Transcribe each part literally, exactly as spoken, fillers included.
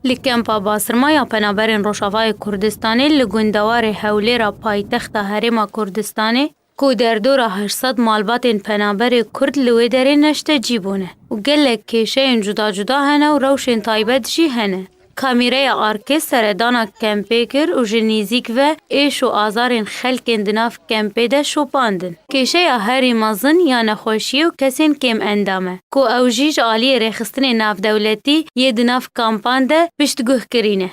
Li kempa Basirma ya penaberên Rojavayê Kurdistanê li gundewarê Hewlêra paytexta Herêma Kurdistanê, ku derdora heşt sed malbatên penaberê Kurd li wê derê neştecî bûne û gelek kêşeyên cuda cuda hene û rewşên taybet jî hene. Kamîreya Arke seredana kempê kir û ji nîzîk ve êş û azarên xelkên di nav kempê de şopandin. Kêşeya herî mezin ya nexweşiyê û kesên kêm endam e, ku ew jî ji aliyê rêxistinên navdewletî yê di nav kampan de piştguhkirî ne.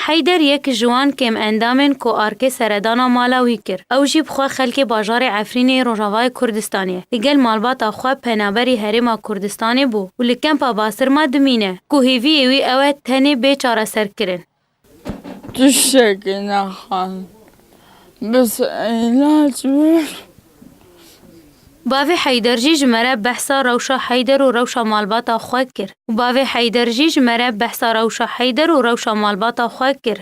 Heyder yek ji wan kêm endamên ku Arke seredana mala wî kir. Ew jî bi xwe xelkê bajarê Efrînê yê Rojavayê Kurdistanê ye. Li gel malbata xwe penaberî Herêma Kurdistanê bû û li kempa Basirma dimîne, ku hêviyê wî ew e tenê bê çareserkirin. Tiştekî nexan. Bes îlac bir. Bavê Heyder jî ji me re behsa rewşa Heyder û rewşa malbata xwe kir. Û bavê Heyder jî ji me re behsa rewşa Heyder û rewşa malbata xwe kir.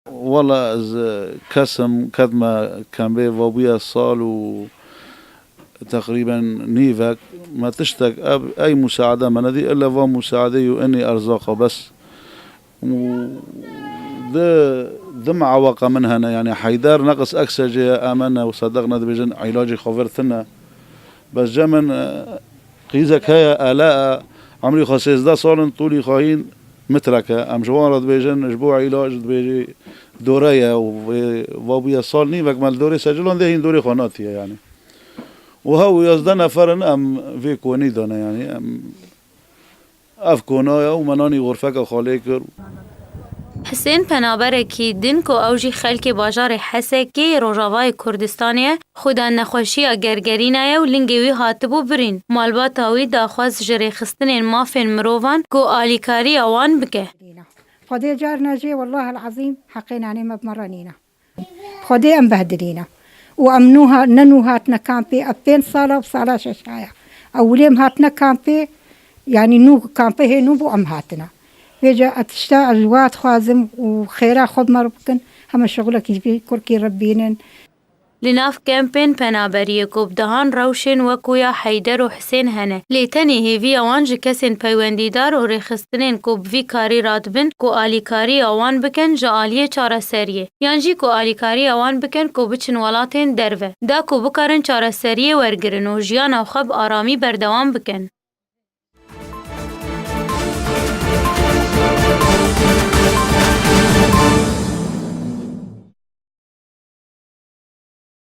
Wela ez, e, kesim ketme kembê vabûye sal û teqrîben nîvek me tiştek ev, ey musaade me nedî, ille va musaade û enî erzaqa bes. Û di, di meaweqa min hene, yanî Heyder neqis ekse jê ye, emene û sedeq ne dibêjin îlacê xwe vir tine. Bes ce min, e, qîzek heye, ele e, emrî xwe sêzdeh sal in, tûlî xwe hîn mitrek e. Em ji wan re dibêjin, ji bo îlac dibêjî dore ye û vê, va bûye sal nîvek me li dorê Secilan dê hîn dorê xwe natiye yanî. Û hew yazdeh nefer in, em vê konî de ne yanî. Em Ev kona ye û me nanî xurfeke xwe lê kir. Hisên penaberekî din ku ew jî xelkê bajarê Hesekê yê Rojavayê Kurdistanê ye, xweda nexweşiya gergerîna ye û lingê wî hatibû birîn. Malbata wî daxwaz ji rêxistinên mafên mirovan ku alîkariya wan bike. Xwedê carna jê, wellah el-ezîm, heqê nanê me bi me re nîne. Xwedê em behdilîne. Û em nû ha-, ne nû hatine kampê, ev pênc sala û sala şeşaya. Ewilê em hatine kampê, yanî nû kampê hê nû bû em hatine. Vêca ez tişta ez ji wa dixwazim û xêra xwe bi me re bikin, heme şixulekî ji vî kurkî re bînin. Li nav kempên penaberiyê ku bi dehan rewşên wekû ya Heyder û Hisên hene, lê tenê hêviya wan ji kesên peywendîdar û rêxistinên ku bi vî karî radibin ku alîkariya wan bikin ji aliyê çareseriyê, yan jî ku alîkariya wan bikin ku biçin welatên derve, da ku bikarin çareseriyê wergirin û jiyana xwe bi aramî berdewam bikin.